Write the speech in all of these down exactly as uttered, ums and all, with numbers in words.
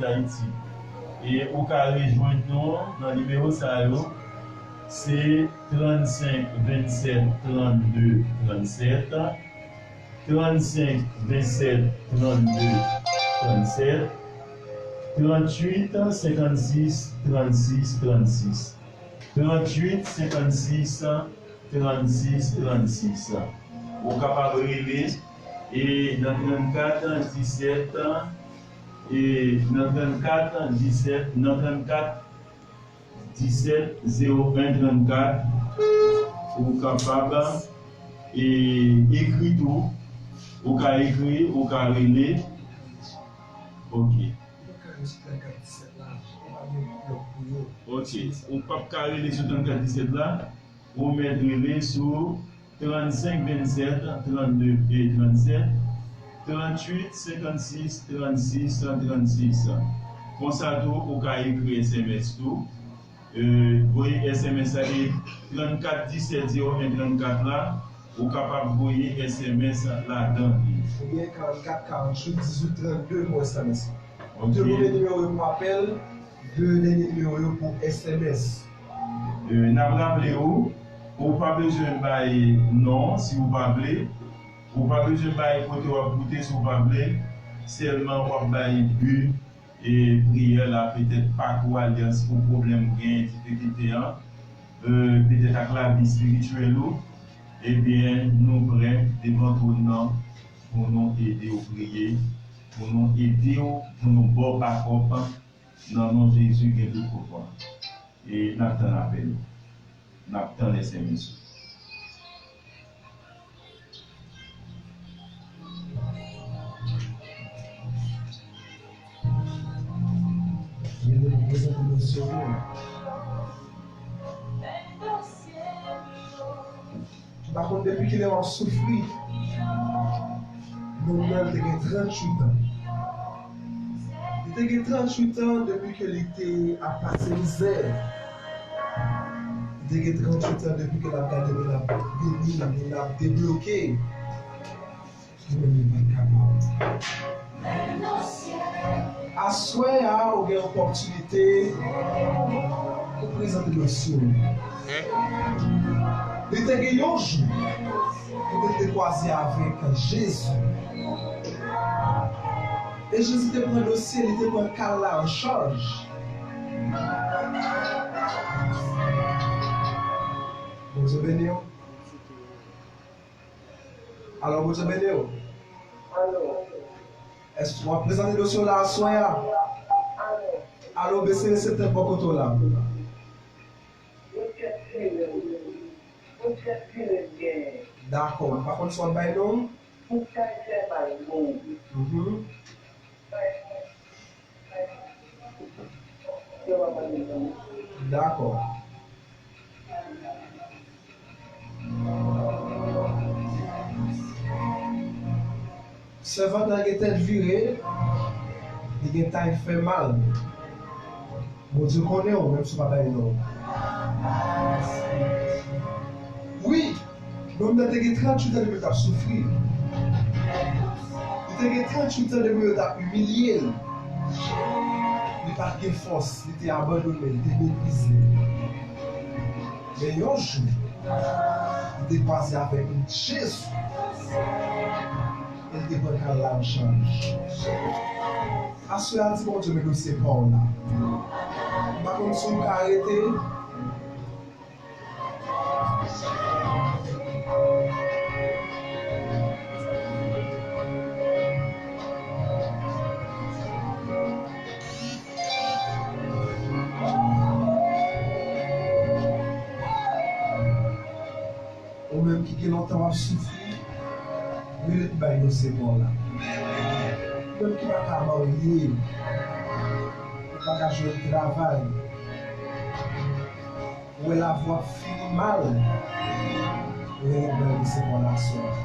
Dayiti. E ou ka rejwenn nou nan nimewo sa yo, se trannsenk vennsenk trannde trannsèt, trannsenk vennsent trannde trannsèt, tranntuit senkannsis trannsis trannsis, tranntuit senkannsis trannsis trannsis. Ou kapab rele e nan trannkat disèt, e nan trannkat disèt, nan trannkat disèt zewo en trannkat, ou kapab e ekri tou. Ou ka ekri, ou ka rele. Ok. Ok, ou p ap ka rele sou trannkat disèt la, ou mèt rele sou trannsenk vennsenk trannde trannsèt, tranntuit senkannsis trannsis trannsis. Konsa tou, ou ka ekri S M S tou. E, voye S M S la, e trannkat disèt zewo en trannkat la, ou kapab voye S M S ladan li. Oubyen karannkat karanntuit dizuit trannde pou S M S. Ok. De premye nimewo yo pou apèl, de dènye nimewo yo pou S M S. E, n ap raple w, ou pa bezwen bay non si w pa vle, ou pa bezwen bay kote w ap koute si w pa vle, sèlman w ap bay bi e priyè la, petèt pakou alyans ou pwoblèm ou genyen, difikilte an, e, petèt ak lavi espirityèl ou, ebyen, nou prè devan twòn nan pou nou ede w priye, pou nou ede w, pou nou ba w bakòp. Nan non Jezi gen tout pouvwa. E n ap tann apèl ou. N ap tann S M S ou. Mwen te prezante dosye w. M pa konn depi kilè w ap soufri. Nonm nan te gen tranntuit an. Li te gen tranntuit an depi ke li te ap pase mizè. Li te gen tranntuit an depi ke l ap gade moun ap beni, moun ap debloke. Li menm li pa t kapab. Aswè a, ou gen opòtinite pou prezante dosye w. Li te gen yon jou kote l te kwaze avèk Jezi. E Jezi te pran dosye, li te pran ka l la an chaj. Bondye beni w. Alò, Bondye beni w. Èske w ap prezante dosye w la aswè a? Alò, bese reseptè bò kote w la. Dakò, m pa konn si w ap bay non. Mhm. Dakò. Sèvant la gen tèt vire, li gen tay fè mal. Bondye konnen w, menm si w pa bay non. Wi, nonm nan te gen tranntuit an depi l t ap soufri. Li te gen tranntuit an depi yo t ap imilye l. Li pa t gen fòs, li te abandone, li te meprize. Men yon jou, li te kwaze avèk Jezi. E li te pran ka l la an chaj. Aswè a, di Bondye men dosye pa w la. M pa konn si w ka rete. Ou menm ki gen lontan w ap soufri, rele pou bay dosye pa w la. Ou menm ki pa ka marye, ou pa ka jwenn travay, ou wè lavi w ap fini mal, rele pou bay dosye pa w la aswè a.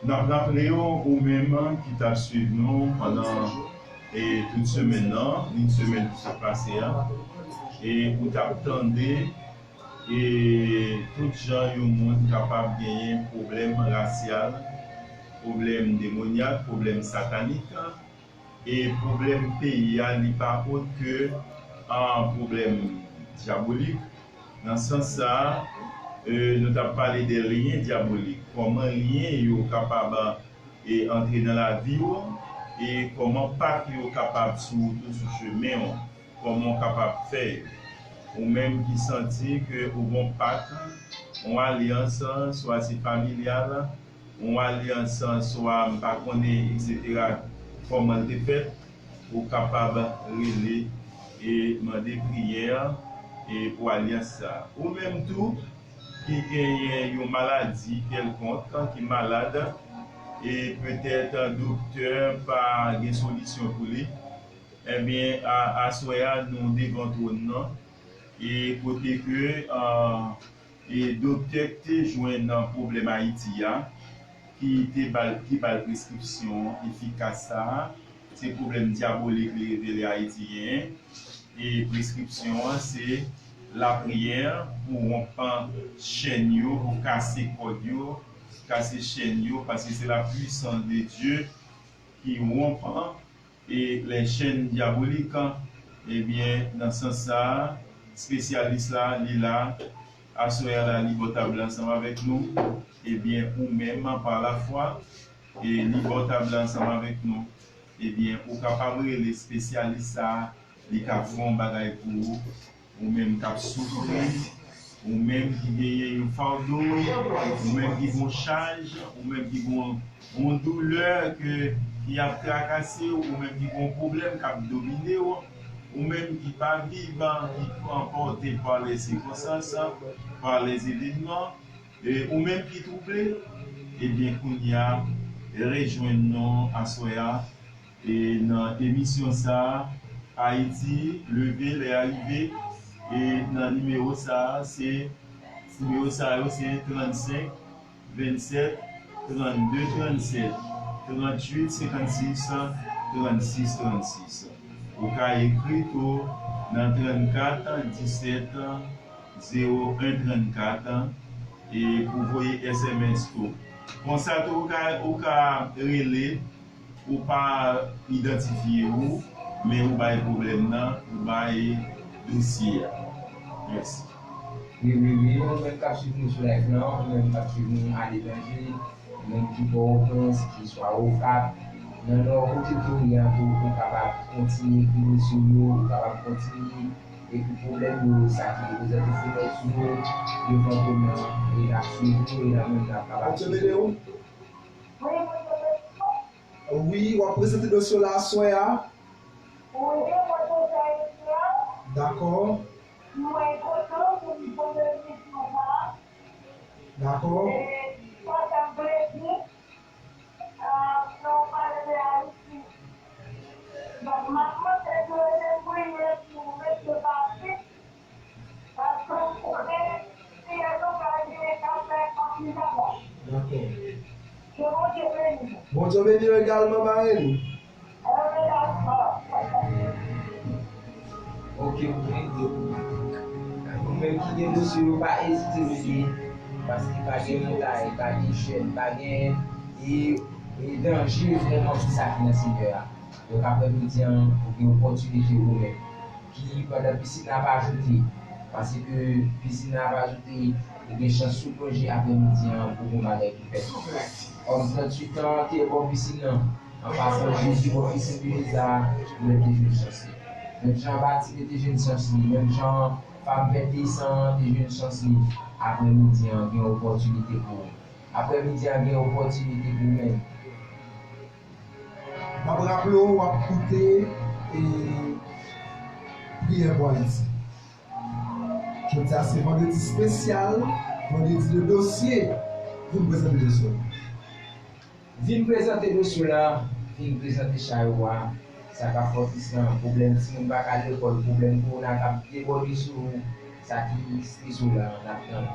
N ap raple w, ou menm ki t ap swiv nou pandan, e, tout semèn nan, nin semèn ki sot pase a, e ou t ap tande, e, tout jan yon moun kapab genyen pwoblèm rasyal, pwoblèm demonyak, pwoblèm satanik, e pwoblèm peyi a, li pa ot ke, a, pwoblèm dyabolik. Nan sans sa a, e, nou t ap pale de lyen dyabolik. Kòman lyen yo kapab, e, antre nan lavi w, e kòman pak yo kapab sou wout ou, sou chemen w. Kòman w kapab fè yo. Ou menm ki santi ke ou gon pak, yon alyans, swa se familyal, yon alyans, swa m pa konnen, etsetera, kòman l te fèt, ou kapab rele e mande priyè e pou alyans sa a. Ou menm tou ki genyen yon maladi kèlkonk, ki malad, e petèt doktè pa gen solisyon pou li, ebyen, a, aswè a, nou devan twòn nan, e kote ke, a, e doktè k te jwenn nan pwoblèm Ayiti a, ki te ba l, ki ba l preskripsyon efikas sa a, se pwoblèm dyabolik li revele Ayiti genyen. E preskripsyon an se lapriyè pou wonp chèn yo, pou kase kòd yo, kase chèn yo, paske se la puissance de Dieu ki wonp e les chaînes diaboliques. Ebyen, nan sans sa a, espesyalis la, li la, aswè a la, li bò tab la ansanm avèk nou. Ebyen, ou menm, pa lafwa, e li bò tab la ansanm avèk nou. Ebyen, ou kapab rele espesyalis sa a, li ka fè yon bagay pou ou. Ou menm k ap soufri, ou menm ki genyen yon fado, ou menm ki gon chaj, ou menm ki gon yon doulè ke, ki ap trakase w, ou menm ki gon pwoblèm k ap domine w, ou menm ki pa viv, ki anpòte pa les sirkonstans, pa les evènman, e ou menm ki twouble, ebyen, kounye a, rejwenn nou aswè a, e nan emisyon sa a, Ayiti, leve, lè a rive, e nan nimewo sa a, se, nimewo sa yo se trannsenk, vennsèt, trannde, trannsèt, tranntuit, senkannsis, trannsis, trannsis. Ou ka ekri tou nan trannkat, disèt, zewo en trannkat, e pou voye S M S tou. Konsa tou, ou ka, ou ka rele, ou pa idantifye ou, men ou bay pwoblèm nan, ou bay dosye a. Mèsi. Wi, wi, wi, ou menm k ap swiv nou sou live lan, ou menm k ap swiv nou aletranje, ou menm ki Pòtoprens, ki swa Okap, nan Nò, kote ke w ye an tou, ou kapab kontinye ekri nou sou yo, ou kapab kontinye ekri pwoblèm yo, sa ki reprezante fenèt yo, devan twòn nan, e n ap swiv nou, e nan menm nan kapab swiv nou. Wi, w ap prezante dosye w la aswè a. Wi, mwen se Ayisyen. Dakò. Mwen kontan pou m jwenn emisyon sa a. Dakò. E sa fè m plezi, a, lè w pale de Ayiti. Donk, m ap mande ke w ede m priye pou mesye Patrick. Dakò. Bondye beni w egalman, parenn. Ok, ok. Ou menm ki gen dosye yo, pa ezite rele, paske pa gen montay, pa gen chèn, pa gen, e, e danje vrèman pou sa ki nan Senyè a. Donk, aprè midi an, ou gen opòtinite ou menm. Ki pandan pisin nan ap ajoute, paske pisin nan ap ajoute, ou gen chans sou plonje aprè midi an pou gon bagay ki fèt. Òm tranntuit an te bò pisin nan. An pasan, Jezi bò pisin Bethesda a, li te jwenn chans li. Menm jan Batime te jwenn chans li, menm jan fanm vèteyis an te jwenn chans li. Aprè midi an, gen opòtinite pou ou. Aprè midi an, gen opòtinite pou ou menm. M ap raple w, w ap koute, e, Priyè pou Ayiti. Jodi a se vandredi espesyal, vandredi de dosye. Vin prezante dosye w. Vin prezante dosye w la, vin prezante chay ou a. Sa ka fè w plis nan pwoblèm timoun pa ka al lekòl, pwoblèm kowona k ap debòde sou ou, sa ki strese w la, n ap tann.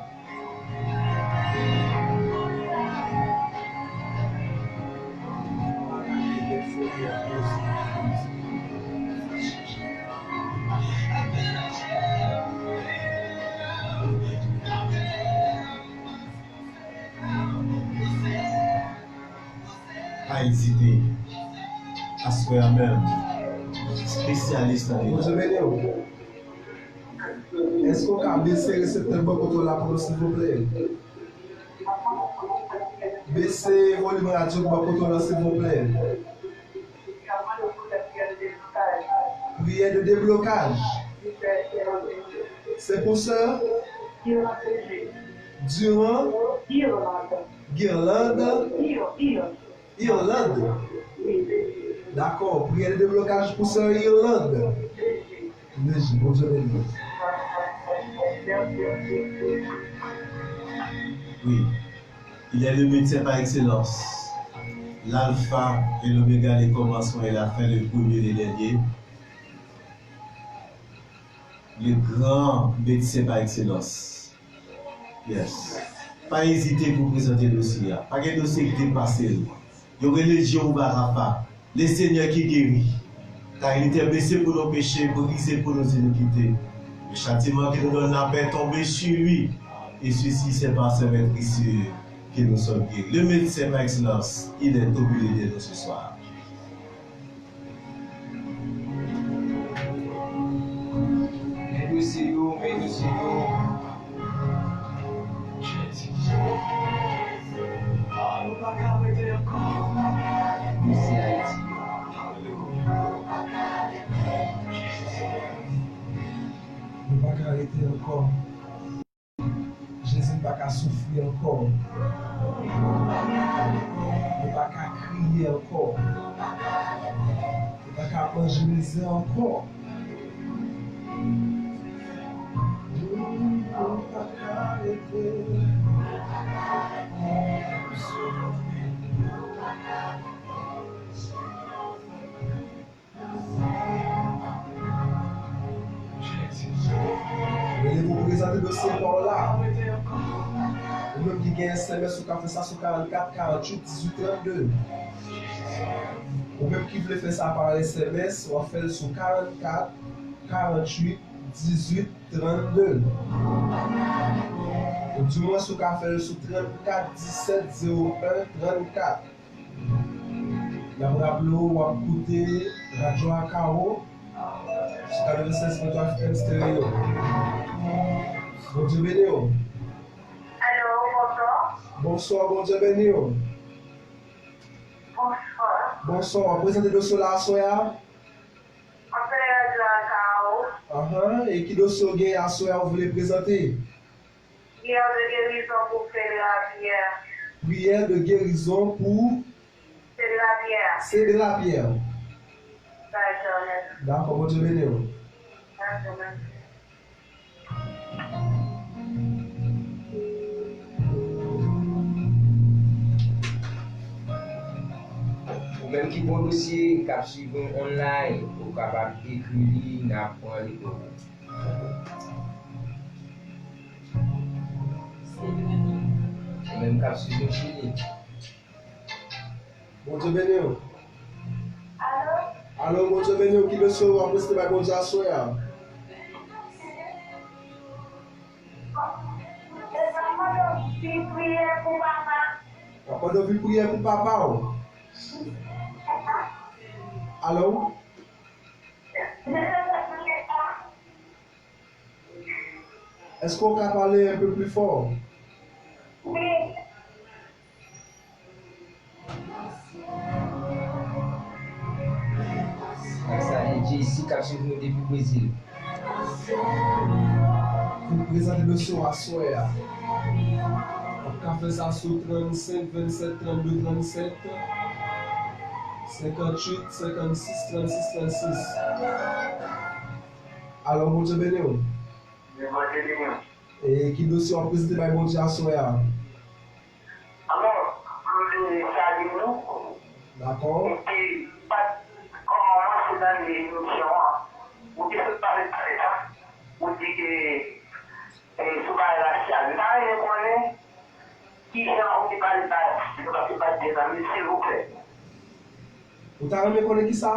Pa ezite. Aswè a menm, espesyalis nan limyè. Bondye beni w. Èske w ka bese reseptè bò kote w la pou nou, silvouplè? Bese volim radyo bò kote w la, silvouplè. Priyè de deblokaj. Se pou sè Durand Guirlande. Irlande. Dakò, priyè de deblokaj pou sè Irlande. Bondye beni w. Oui. Il est le médecin par excellence. L'alpha et l'oméga, le commencement et la fin, le premier et le dernier. Le grand médecin par excellence. Yes. Pa ezite pou prezante dosye a. Pa gen dosye ki depase l. Yo rele Jewova Rafa, le Senyè ki geri. Car il était blessé pour nos péchés, brisé pour nos iniquités. Le châtiment qui nous donne la paix est tombé sur lui. Et ceci, c'est par ses meurtrissures que nous sommes guéris. Le médecin par excellence, il est au milieu de nous ce soir. Men dosye yo, men dosye yo. Dosye Ayiti yo. Nou pa ka rete ankò. Jezi, m pa ka soufri ankò. M pa ka kriye ankò. M pa ka manje mizè ankò. M pa ka rete. Rele pou prezante dosye pa w la. Ou menm ki gen S M S, ou ka fè sa sou karannkat, karannwit, dizuit, trannde. Ou menm ki vle fè sa pa S M S, w ap fè l sou karannkat, karannwit, dizuit, trannde. Oudimwens ou ka fè l sou trannkat, disèt, zewo en, trannkat. N ap raple w, w ap koute Radyo Akawo sou katrevennsèz pwen twa F M Stereo. Bondye beni w. Alo, bonswa. Bonswa, Bondye beni w. Bonswa. Bonswa, w ap prezante dosye w la aswè a? Mwen se Radyo Akawo. Ahan, e ki dosye w gen aswè a ou vle prezante? Priyè de gerizon pou Cédra Pierre. Priyè de gerizon pou Cédra Pierre. Cédra Pierre. Dakò, Bondye beni w. Dakò, mèsi. Ou menm ki gen dosye k ap swiv nou online, ou kapab ekri li, n ap pran li pou ou. Ou menm k ap swiv nou fini. Bondye beni w. Alo? Alo, Bondye beni w. Ki dosye w ap resite bay Bondye aswè a? Mwen ap mande w priye pou papa. W ap mande w vin priye pou papa w. Alo? Èske w ka pale un peu plus fort? Wi. Ak sa, e J C k ap swiv nou depi Brezil. Pou prezante dosye w aswè a. W ap ka fè sa sou trannsenk vennsèt trannde trannsèt, senkannwit senkannsis trannsis trannsis. Alò, Bondye beni w. Bondye beni w. E ki dosye w ap prezante bay Bondye aswè a? Alò, m te salye nou. Dakò. Epi, pa t, kòman mwen se Emisyon an, ou te sot pale de sa, ou di ke, e, sou bagay rasyal. M ta renmen konnen kijan ou te pale de bagay rasyal, paske m pa t byen tande, silvouplè. Ou ta renmen konnen kisa?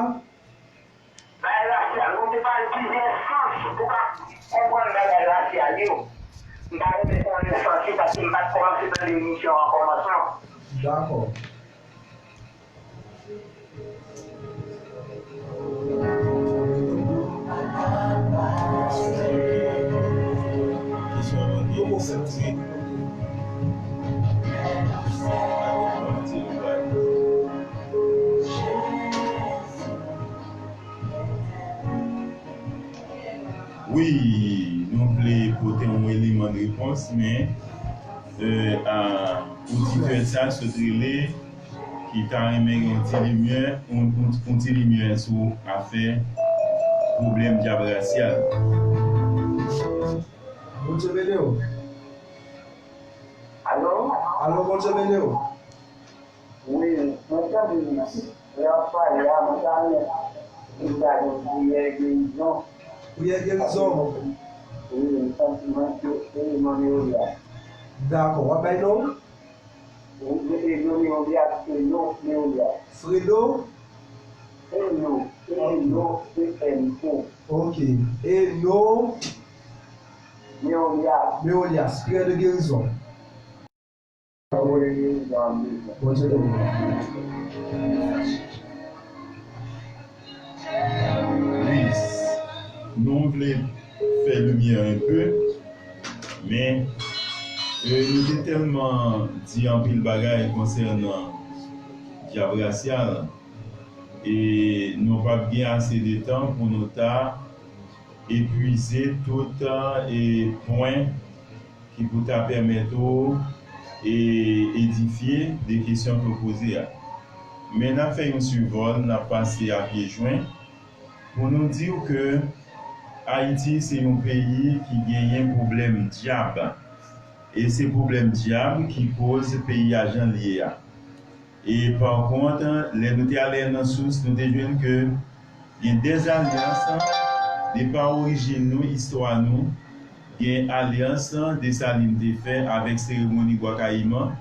Bagay rasyal, ou te pale plizyè sans pou ka konprann bagay rasyal yo. M ta renmen konnen sans yo, paske m pa t kòmanse tande emisyon an kòmansman. Dakò. Wi, nou vle pote yon eleman de repons, men, e, a, oditè sa sot rele ki ta renmen gen yon ti limyè, yon, yon, yon ti limyè sou afè pwoblèm dyab rasyal. Bondye beni w. Alo? Alo, Bondye beni w. Wi, mwen tande w ap pale a, mwen ta renmen pou m ta gen priyè gerizon. Priyè gerizon. Wi, m santi mwen ke se non Neolia. Dakò, w ap bay non? Wi, e non Neolia, Fredo Neolia. Fredo? Eno, Eno, E N O. Ok, Eno. Neolia. Neolia, priyè de gerizon. Bondye beni w. Wi, nou vle fè limyè enpe, men, e, nou te tèlman di anpil bagay konsènan dyab rasyal, e nou p ap gen ase de tan pou nou ta epwize tout, e, pwen ki pou ta pèmèt ou, e, edifye de kesyon ke w poze a. Men n ap fè yon sivòl, n ap pase a pye jwen pou nou di w ke Ayiti se yon peyi ki genyen pwoblèm dyab. E se pwoblèm dyab ki koz peyi a jan l ye a. E pa kont, lè nou te ale nan sous, nou te jwenn ke gen dèzalyans de pa orijin nou, istwa nou, gen alyans Desalin te fè avèk seremoni Bwa Kayiman.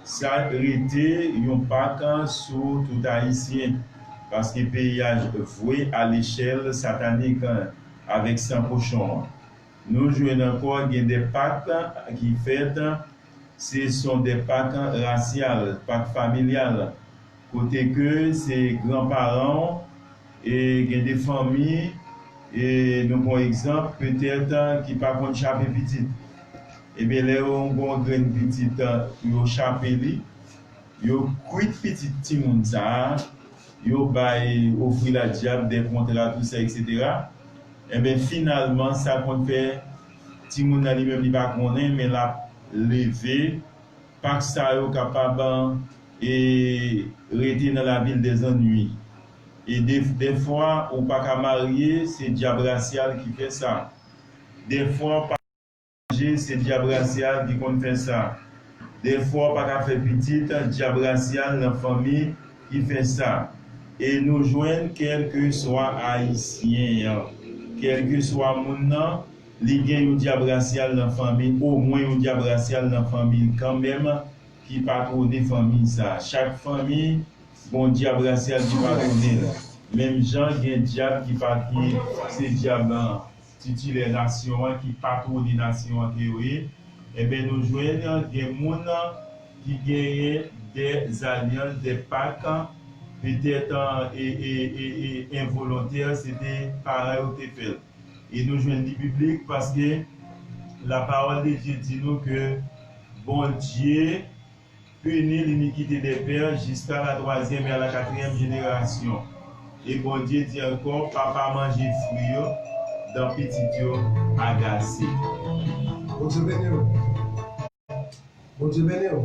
Sa rete yon pak sou tout Ayisyen, paske peyi a vwe a lechèl satanik avèk san kochon an. Nou jwenn ankò gen de pak ki fèt, se son de pak rasyal, pak familyal, kote ke se granparan w, e gen de fanmi, e nou pran egzanp, petèt, ki pa konn chape pitit. Ebyen, lè yo gen yon grenn pitit, yo chape li, yo kwit pitit timoun sa a, yo bay, ofri ladyab, de kontra, tou sa, etsetera. Enben, finalman, sa konn fè timoun nan li menm li pa konnen, men l ap leve, pak sa yo kapab, e, rete nan lavil dèzannwi. E de, dèfwa, ou pa ka marye, se dyab rasyal ki fè sa. Dèfwa, w pa manje, se dyab rasyal ki konn fè sa. Dèfwa, w pa ka fè pitit, dyab rasyal nan fanmi ki fè sa. E nou jwenn kèlkeswa Ayisyen an, kèlkeswa moun nan, li gen yon dyab rasyal nan fanmi, omwen yon dyab rasyal nan fanmi l kanmenm ki patwone fanmi sa. Chak fanmi gon dyab rasyal ki patwone l. Menm jan gen dyab ki pa, ki se dyab, an, titilè nasyon an, ki patwone nasyon an ke yo ye, enben, nou jwenn gen moun ki genyen de zalyans, de pak, petèt, e, e, e, e, envolontè, se te paran yo te fè l. E nou jwenn li biblik paske la parole de Dieu di nou ke Bondye pini linikite dè pè jiska la twazyèm e a la katriyèm jenerasyon. E Bondye di ankò, pa pa manje fwi yo, dan pitit yo agase. Bondye beni w. Bondye beni w.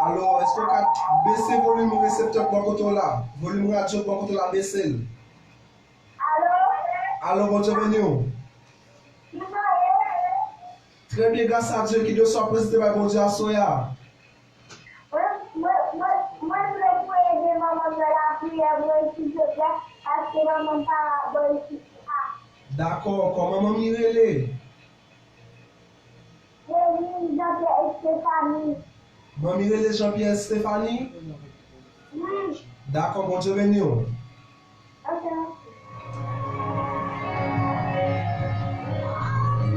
Alo, èske w ka bese volim reseptè k bò kote w la? Volim radyo k bò kote w la, bese l. Alo, Bondye beni w. Trè byen, gras a Dye, ki dosye w ap prezante bay Bondye aswè a? Mwen, mwen, mwen, mwen vle preye de manman m nan la. Priyè pou reyisi jodi a, paske manman m pa ap reyisi a. Dakò, kòman manmi rele? Reyisi Jean-Pierre Stéphanie. Manmi rele Jean-Pierre Stéphanie? Wi. Dakò, Bondye beni w. Ok, mèsi.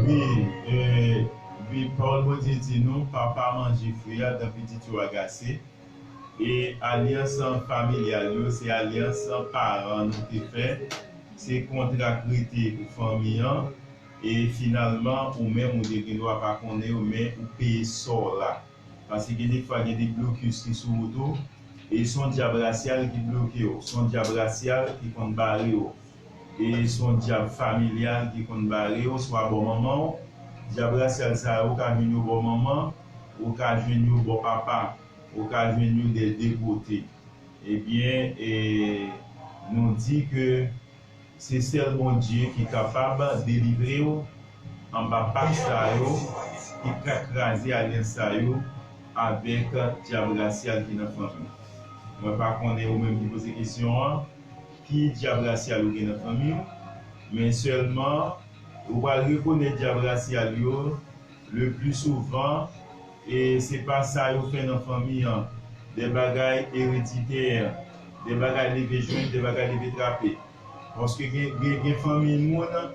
Wi, e, wi, pawòl Bondye di nou, papa manje fwi a, dan pitit yo agase. E alyans familyal yo, se alyans paran nou te fè, se kontra k rete pou fanmi an, e finalman, ou menm, ou te gen dwa pa konnen yo, men ou peye sa w la. Paske gen de fwa, gen de blokis ki sou wout ou, e se yon dyab rasyal ki bloke w, se yon dyab rasyal ki konn bare w, e se yon dyab familyal ki konn bare w, swa bò manman w, dyab rasyal sa yo, ou ka jwenn yo bò manman, ou ka jwenn yo bò papa, ou ka jwenn yo de de kote. Ebyen, e, nou di ke se sèl Bondye ki kapab delivre w anba pak sa yo, ki ka kraze alyans sa yo avèk dyab rasyal ki nan fanmi w. Mwen pa konnen ou menm ki poze kesyon an, ki dyab rasyal ou gen nan fanmi w, men sèlman ou pral rekonèt dyab rasyal yo le pli souvan, e se pa sa yo fè nan fanmi an, de bagay ereditè, de bagay leve jwenn, de bagay leve trape. Paske gen, gen, gen fanmi moun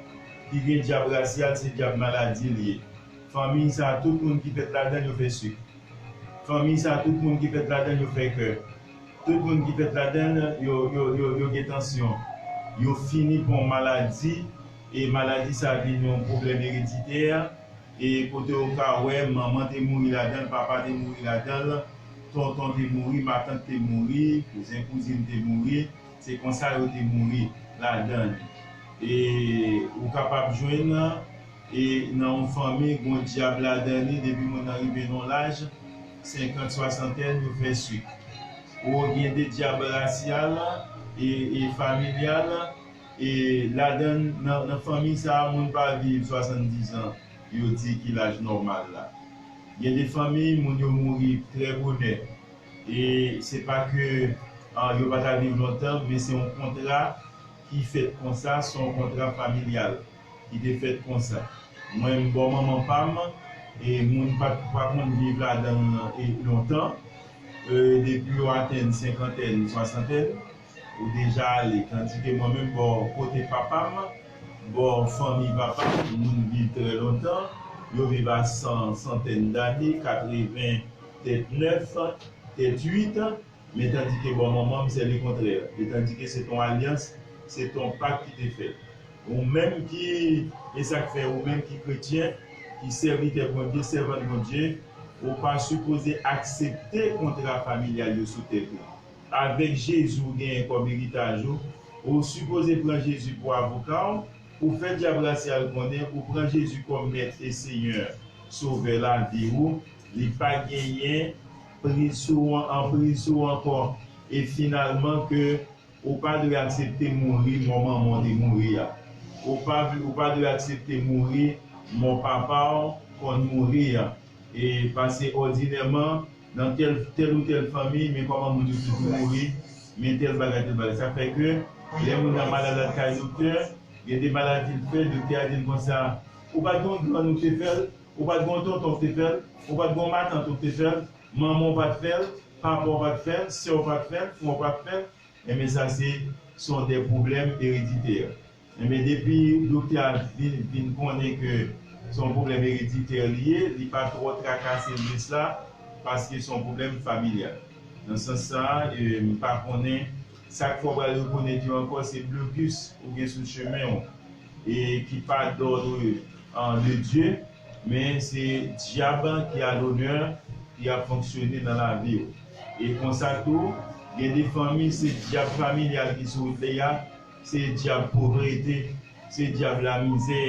ki gen dyab rasyal, se dyab maladi li ye. Fanmi sa, tout moun ki fèt ladan l, yo fè sik. Fanmi sa, tout moun ki fèt ladan l, yo fè kè. Tout moun ki fèt ladan l, yo, yo, yo, yo gen tansyon. Yo fini pran maladi, e maladi sa vin yon pwoblèm ereditè, e kote ou ka wè manman te mouri ladan l, papa te mouri ladan l, tonton te mouri, matant te mouri, kouzen kouzin te mouri, se konsa yo te mouri ladan l. E ou kapab jwenn, e nan yon fanmi, gen yon dyab ladan li, depi moun nan rive nan yon laj, senkant, swasantèn, yo fè sik. Ou gen de dyab rasyal, e, e familyal, e ladan, nan, nan fanmi sa a, moun pa viv swasanndizan, yo di ki laj nòmal la. Gen de fanmi, moun yo mouri trè bonè. E se pa ke, ah, yo pa ta viv lontan, men se yon kontra ki fèt konsa, se yon kontra familyal ki te fèt konsa. Mwen, m bò manman pa m, e moun pa, pa konn viv ladan l, e, lontan. E, depi yo atenn senkantèn, swasantèn, ou deja ale. Tandike mwen menm, bò kote papa m, bò fanmi papa m, moun viv trè lontan. Yo viv a san, santèn dane, katreven, tèt nèf, tèt uit. Men tandike bò manman m, se lekontrè. E tandike se t on alyans, se t on pak ki te fèt. Ou menm ki, e sa k fè ou menm ki kretyen, ki sèvitè Bondye, sèvant Bondye, ou pa sipoze aksepte kontra familyal yo sou tèt ou. Avèk Jezi ou genyen kòm eritaj ou, ou sipoze pran Jezi pou avoka w, ou fè dyab rasyal konnen ou pran Jezi kòm Mèt e Senyè, Sovè lavi ou, li pa genyen pri sou ou, anpriz sou ou ankò. E finalman ke ou pa dwe aksepte mouri mò manman w te mouri a. Ou pa, ou pa dwe aksepte mouri mò papa w konn mouri a. E paske òdinèman, nan tèl, tèl ou tèl fanmi, men kòman moun yo toujou mouri, men tèl bagay, tèl bagay. Sa fè ke lè moun nan malad al kay doktè, gen de maladi l fè, doktè a di l konsa, ou pa t gen yon grann ou te fè l, ou pa t gen yon tonton ou te fè l, ou pa t gen yon matant ou te fè l, manman w pa t fè l, papa w pa t fè l, sè w pa t fè l, frè w pa t fè l, enben sa se, se yon de pwoblèm ereditè. Enben depi doktè a vin, vin konnen ke se yon pwoblèm ereditè li ye, li pa twò trakase l jis la, paske se yon pwoblèm familyal. Nan sans sa, e, m pa konnen sa k fè w pral rekonèt yo ankò, se blokis ou gen sou chemen w, e ki pa dòd, e, de Dye, men se dyab ki a lonè ki ap fonksyone nan lavi w. E konsa tou, gen de fanmi, se dyab familyal ki sou wout li a, se dyab povrete, se dyab lamizè.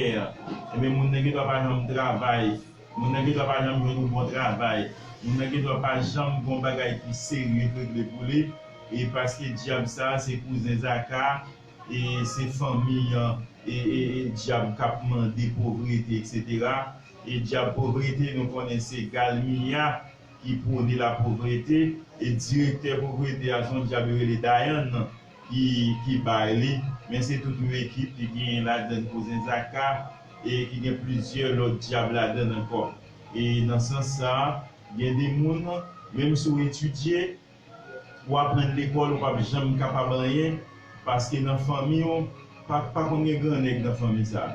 Enben, moun nan gendwa pa janm travay, moun nan gendwa pa janm jwenn yon bon travay, moun nan gendwa pa janm gen yon bagay ki serye k regle pou li, e paske dyab sa a se kouzen Zaka, e se fanmi an, e, e, e dyab k ap mande povrete, etsetera. E dyab povrete, nou konnen se galmiya, ki pwone lapovrete, e direktè povrete a se yon dyab yo rele Dayann ki, ki bay li, men se tout yon ekip ki genyen ladann kouzen Zaka, e ki gen plizyè lòt dyab ladann ankò. E nan sans sa, gen de moun, menm si w etidye, w aprann lekòl, ou p ap janm kapab anyen, paske nan fanmi w, pa, pa konn gen gran nèg nan fanmi sa,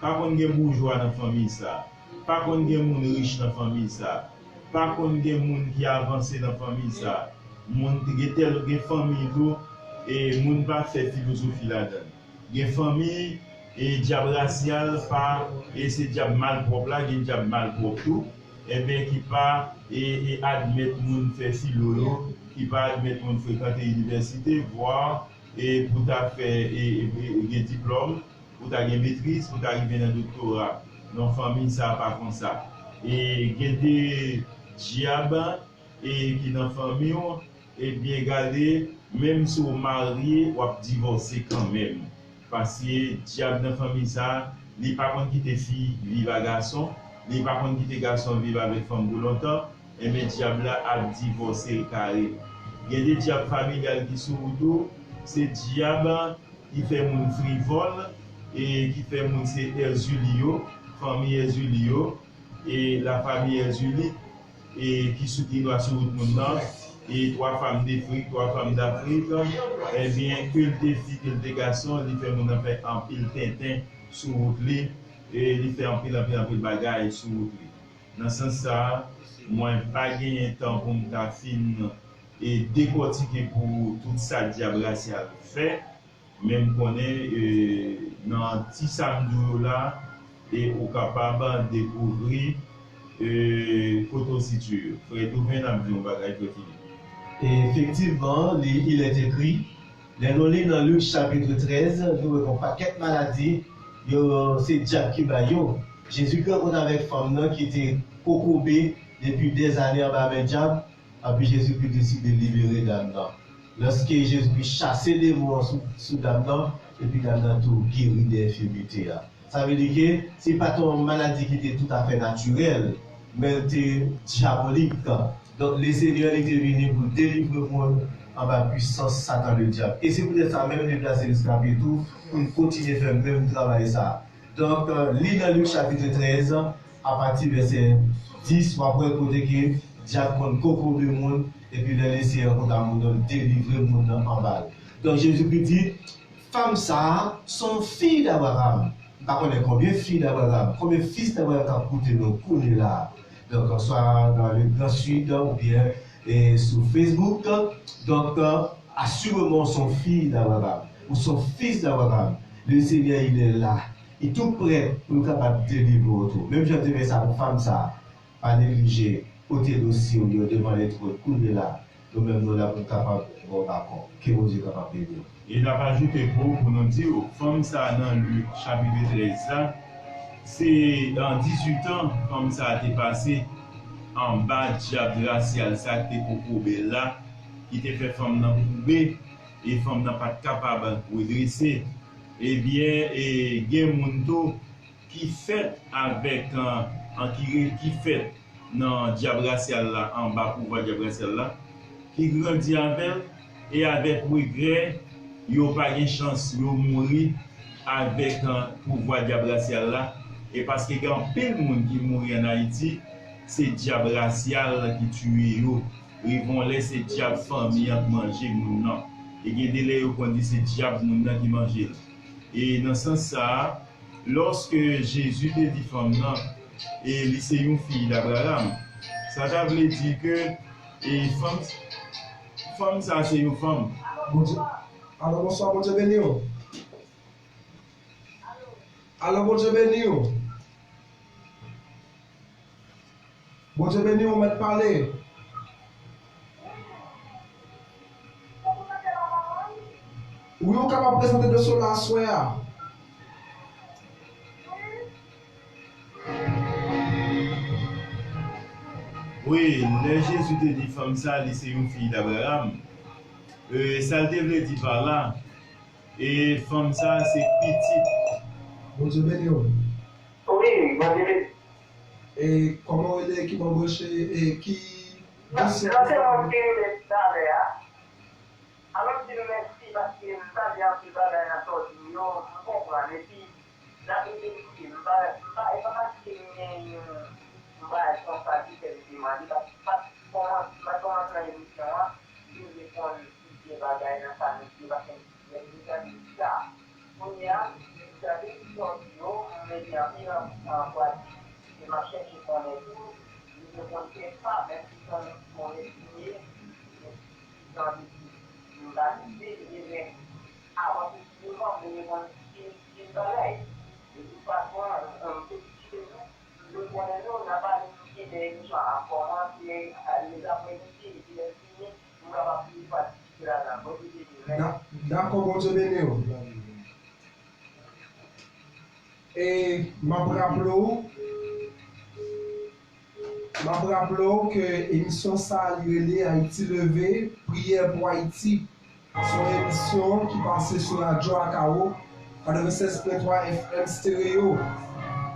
pa konn gen boujwa nan fanmi sa, pa konn gen moun rich nan fanmi sa, pa konn gen moun ki avanse nan fanmi sa. Moun gen tèl gen fanmi tou, e moun pa fè filozofi ladan l. Gen fanmi, e dyab rasyal pa, e se dyab malpwòp la, gen dyab malpwòp tou, enben ki pa, e, e admèt moun fè filo yo, ki pa admèt moun frekante inivèsite, vwa, e pou ta fè, e, e, e gen diplòm, pou ta gen metriz, pou ta rive nan doktora. Non, fanmi sa pa konsa. E gen de dyab, e ki nan fanmi w, ebyen gade, menm si w marye, w ap divòse kanmenm. Paske dyab nan fanmi sa, li pa konn kite fi viv a gason, li pa konn kite gason viv avèk fanm pou lontan, enben dyab la ap divòse l kare. Gen de dyab familyal ki sou wout ou, se dyab ki fè moun frivòl, e ki fè moun se Èzili yo, fanmi Èzili yo, e la famille Erzulie, e ki sou, ki dwa sou wout moun nan, e twa fanm de frik, twa fanm dafrik, ebyen, ke l te fi, ke l te gason, li fè moun nan fè anpil tenten sou wout li, e li fè anpil, anpil, anpil bagay sou wout li. Nan sans sa, mwen pa genyen tan pou m ta fin, e dekòtike pou ou tout sa dyab rasyal fè, men m konnen, e, nan ti sa m di w yo la, e ou kapab dekouvri, e, kote w sitiye. Frè Touven ap di yon bagay, frè Filip. Efektivman, li, il est écrit, lè nou li nan Lik chapit trèz, nou wè yon pakèt maladi, yo, se dyab ki bay yo. Jezikri rankontre avèk fanm nan ki te kokobe depi dèzane anba men dyab, epi Jezikri deside libere dam nan. Lòske Jezikri chase demon an sou, sou dam nan, epi dam nan tou geri de enfimite a. Sa vle di ke se pa t yon maladi ki te toutafè natirèl, men l te dyabolik. Donk, Lesenyè, li te vini pou l delivre moun anba pwisans Satan Ledyab. E se poutèt sa menm li plase l eskape tou, pou l kontinye fè menm travay sa a. Donk, li nan Lik chapit trèz, apati vèsè dis, w ap wè kote ke dyab konn kokobe moun, epi lè Lesenyè rankontre moun nan, l delivre moun nan anba l. Donk, Jezikri di, fanm sa a se yon fiy d'Abraham. M pa konnen konbyen fiy d'Abraham, konbyen fis d'Abraham k ap koute nou kounye la a. Donk, swa dans le Grand Sud, oubyen, e, sou Facebook. Donk, asireman, w se yon fiy d'Abraham. Ou se yon fis d'Abraham. Le Seigneur, il est là. Li tou prè pou l kapab delivre w tou. Menm jan l te fè sa pou fanm sa a, pa neglije pote dosye w yo devan Letwòn kounye la. Nou menm, nou la pou n kapab ba w bakò. Ke Bondye kapab beni w. E n ap ajoute pou, pou nou di w, fanm sa a nan Lik chapit trèz la, se, an, dizuit an fanm sa a te pase anba dyab rasyal sa ki te kokobe l la, ki te fè fanm nan koube, e fanm nan pa t kapab redrese. Ebyen, e gen moun tou ki fèt avèk, an, an ki re-, ki fèt nan dyab rasyal la, anba pouvwa dyab rasyal la, ki grandi avè l, e avèk regrè, yo pa gen chans, yo mouri avèk, an, pouvwa dyab rasyal la. E paske gen anpil moun ki mouri ann Ayiti, se dyab rasyal ki tiye yo. Rive yon lè, se dyab fanmi an k manje moun nan. E gen de lè, yo konn di se dyab moun nan ki manje l. E nan sans sa a, lòske Jezi te di fanm nan, e li se yon fiy d'Abraham, sa ta vle di ke, e fanm, fanm sa se yon fanm. Bondye, alo, bonswa, Bondye beni w. Alo, Bondye beni w. Bondye beni w, mèt pale. Wi, ou kapab prezante dosye w la aswè a. Wi, lè Jezi te di fanm sa, li se yon fiy d'Abraham, e, sa l te vle di pa la, e fanm sa se pitit. Bondye beni w. Wi, Bondye beni. E kòman w rele, ki bò w branche, e ki Nan, nan temwen m te rele talè a, alò m di nou mèsi paske m tande anpil bagay nan sòti yo, m konprann, epi n ap rete koute, m pa, m pa, e pa paske m gen yon, yon bagay konsa ki fè m te mande, paske m pa t kòmanse, m pa t kòmanse nan emisyon an, m te vle konn plizyè bagay nan sa nou di yo, paske m Lè m te tande sa, kounye a, m tande li sòti yo, m mete anpil an, an pratik, e m ap chèche konnen tou, li te konn fè sa, menm si se yon, yon espri ye, jan de di, m pa kite, li te gen avan tout devan, m te gen konn pil, pil bagay. De tout fason, m te kite nou, m vle konnen nou, n a pale nou kenbe emisyon an ap kòmanse, a, lèzapremidi, epi lè l fini, nou kapab toujou patisipe ladan. Bondye beni nou. Mèsi. D'a-, dakò, Bondye beni w. E m ap raple w, m ap raple w ke emisyon sa a, li rele Ayiti Leve, priyè pou Ayiti. Se yon emisyon ki pase sou radyo Akawo, katrevennsèz pwen twa F M Stereo,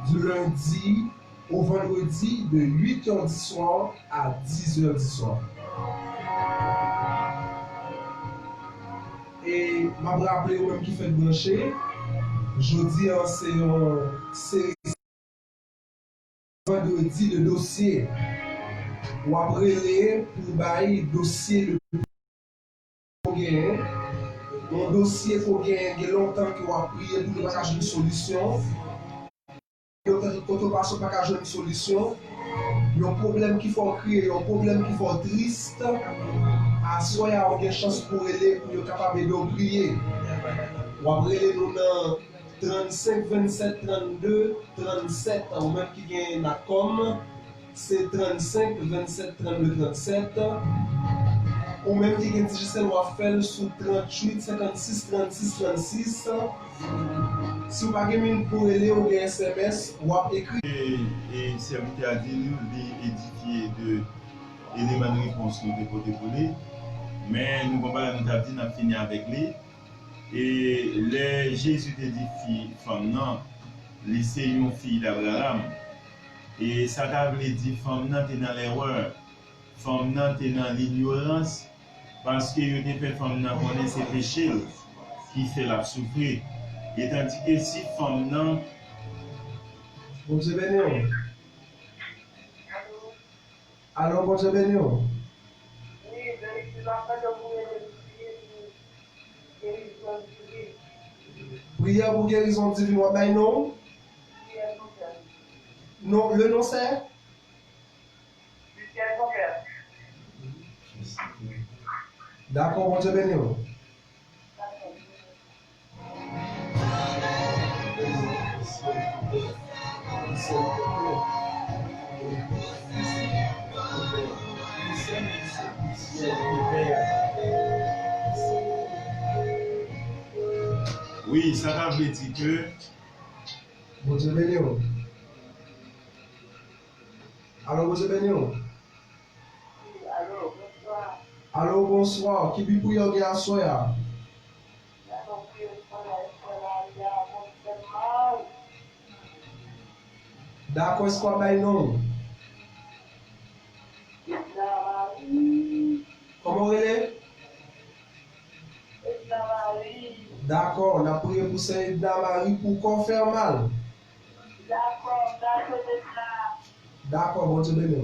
di lendi o vandredi de uit è di swa a diz è di swa. E m ap raple ou menm ki fèk branche, jodi a se yon seri vandredi de dosye. W ap rele pou bay dosye de ou genyen, yon dosye ke w genyen, gen lontan ke w ap priye pou li pa ka jwenn solisyon. Yon kote w pase w pa ka jwenn solisyon. Yon pwoblèm ki fè w kriye, yon pwoblèm ki fè w tris. Aswè a, ou gen chans pou w rele pou yo kapab ede w priye. W ap rele nou nan trannsenk vennsèt trannde trannsèt, ou menm ki gen Natcom, se trannsenk vennsèt trannde trannsèt. Ou menm ki gen Digicel, w ap fè l sou tranntuit senkannsis trannsis trannsis. Si w pa gen minit pou rele, ou gen S M S, w ap ekri. E, e sèvitè a di nou, li edifye de eleman de repons nou te pote pou li. Men nou gon bagay nou t ap di, n ap fini avèk li. E lè Jezi te di fi, fanm nan, li se yon fi d'Abraham. E sa ta vle di fanm nan te nan lèrè, fanm nan te nan linyorans, paske yo te fè fanm nan konnen se peche l ki fè l ap soufri. E tandike si fanm nan. Bondye beni w. Alo, Bondye beni w. Wi, Jerry, si w ap tande w pou rele m priye pou gerizon divin. Priyè pou gerizon divin, w ap bay non w? Priyè pou gerizon divin. Non, le nom c'est? Michel Robert. Dakò, Bondye beni w. Wi, sa ta vle di ke. Bondye beni w. Alo, Bondye beni w. Wi, alo, bonswa. Alo, bonswa. Ki bi priyè w gen aswè a? Dakò, èske w ap bay non w? Kòman w rele? Edna Marie. Dakò, n ap priye pou sè Edna Marie pou kò fè mal. Dakò, dakò, Edna. Dakò, Bondye beni w.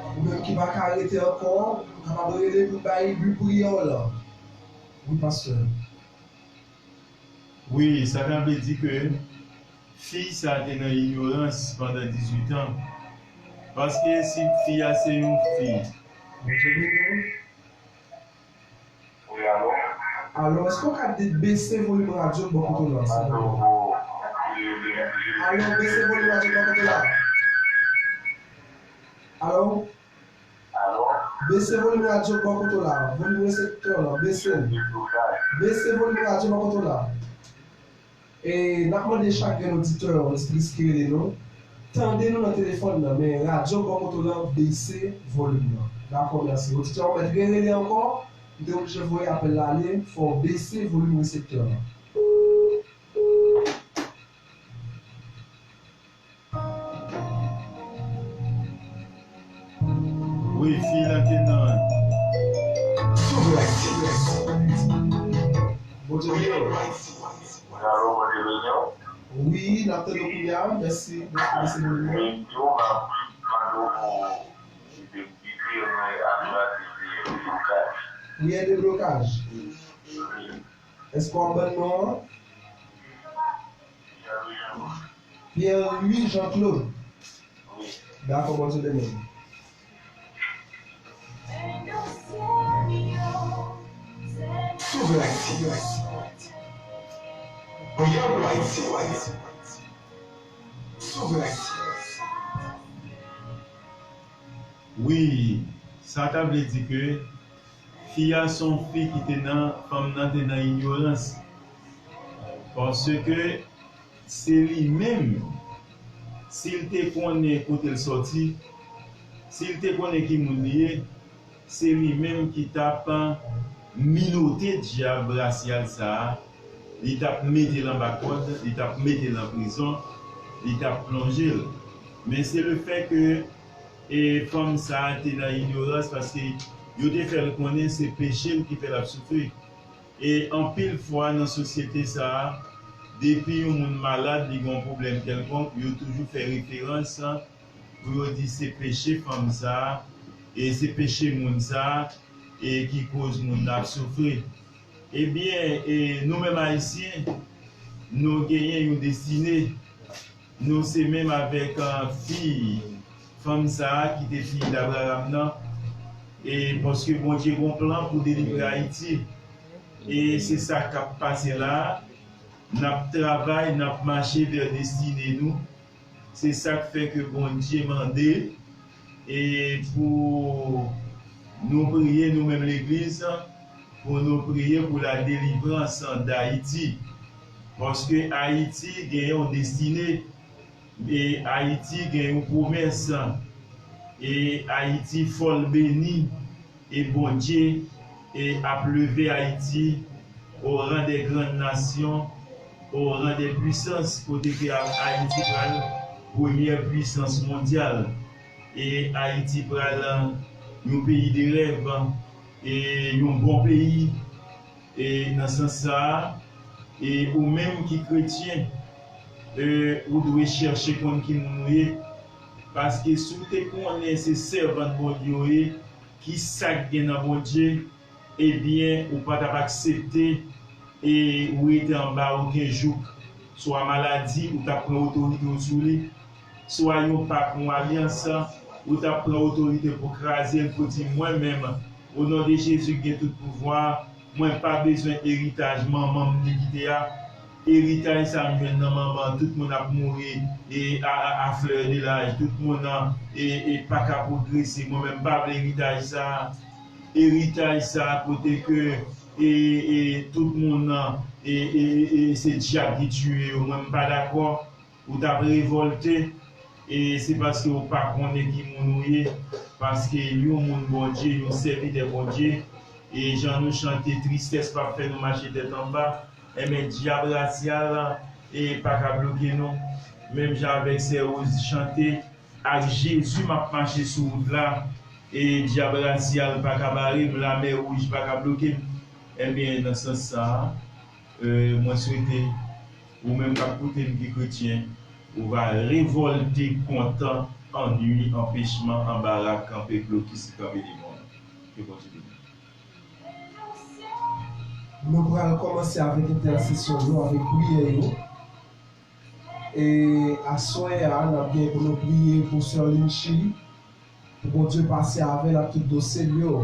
Ou menm ki pa ka rete ankò, ou kapab rele pou bay bi priyè w lan. Wi, pastè. Wi, sa ta vle di ke fi sa te nan inyorans pandan dizuit an. Paske si fi a se yon fi. Bondye beni w. Wi, alo? Alo, èske w ka de-, bese volim radyo w bò kote w la, silvouplè? Alo, bese volim radyo w bò kote w la. Alo? Alo? Bese volim radyo w bò kote w la. Volim reseptè w lan, bese l. Bese volim radyo w bò kote w la. E n ap mande chak grenn oditè, oditris ki rele nou, tande nou nan telefòn nan, men radyo bò kote w lan, bese volim nan. Dakò, mèsi. Oditè, ou mèt rerele ankò, m te oblije voye apèl la ale, fò w bese volim reseptè w lan. Bondye beni w. Wi, n ap tande w kounye a. Mèsi, mèsi, mèsi, mèsi. Priyè deblokaj. Èske w ap ban n non an? Pierre Louis Jean Claude. Dakò, Bondye beni w. Sove Ayiti. Priyè pou Ayiti. Sove Ayiti. Wi, sa ta vle di ke fi a se yon fi ki te nan, fanm nan te nan inyorans. Paske se li menm, si l te konnen kote l sòti, si l te konnen ki moun li ye, se li menm ki t ap minote dyab rasyal sa a, li t ap mete l anba kòd, li t ap mete l an prizon, li t ap plonje l. Men se lefètke e fanm sa a te nan inyorans, paske yo te fè l konnen se peche l ki fè l ap soufri. E anpil fwa nan sosyete sa a, depi yon moun malad, li gen yon pwoblèm kèlkonk, yo toujou fè referans pou yo di se peche fanm sa a, e se peche moun sa a, e ki koz moun nan ap soufri. Ebyen, e nou menm Ayisyen, nou genyen yon destine. Nou se menm avèk, ah, fi, fanm sa a ki te fi Abraram nan. E paske Bondye gen yon plan pou delivre Ayiti. E se sa k ap pase la a. N ap travay, n ap mache vè destine nou. Se sa k fè ke Bondye mande e pou nou priye, nou menm legliz, pou nou priye pou la délivrance d'Haïti. Paske Ayiti gen yon destine, e Ayiti gen yon pwomès, e Ayiti fò l beni, e Bondye, e ap leve Ayiti au rang des grandes nations, au rang des puissances, kote ke Ayiti pral premyè pwisans mondyal. E Ayiti pral, euh, yon peyi de rèv, e yon bon peyi. E nan sans sa a, e ou menm ki kretyen, e ou dwe chèche konn ki moun ou ye. Paske si w te konnen se sèvant Bondye w ye, ki sa k gen nan Bondye, ebyen, ou pa t ap aksepte e ou rete anba okenn jouk. Swa maladi, ou t ap pran otorite w sou li, swa yon pak, yon alyans, ou t ap pran otorite pou kraze l, pou di, mwen menm, o non de Jezi ki gen tout pouvwa, mwen pa bezwen eritaj manman m te kite a. Eritaj sa m jwenn nan manman, tout moun ap mouri e a, a, a fleur de l'âge, tout moun nan e, e pa ka pwogrese. Mwen menm pa vle eritaj sa. Eritaj sa kote ke e, e tout moun nan e, e, e, e se dyab ki tiye yo. Mwen m pa dakò. Ou t ap revòlte, e se paske ou pa konnen ki moun ou ye, paske yon moun Bondye, yon sèvitè Bondye, e jan nou chante, tristès p ap fè nou mache tèt anba, enben dyab rasyal e pa ka bloke nou. Menm jan avèk sè Rose chante, ak Jezi m ap mache sou wout la, e dyab rasyal pa ka bare m, lamè wouj pa ka bloke m. Enben, nan sans sa a, e, mwen swete ou menm k ap koute m ki kretyen, ou va revòlte kont annwi, anpechman, anbara, kanpe, blokis ki kanpe devan w. Ke Bondye beni w. Nou pral kòmanse avèk entèsesyon yo, avèk priyè yo. E aswè a, n ap gen pou nou priye pou sè Lynchy, pou Bondye pase avè l ak tout dosye l yo.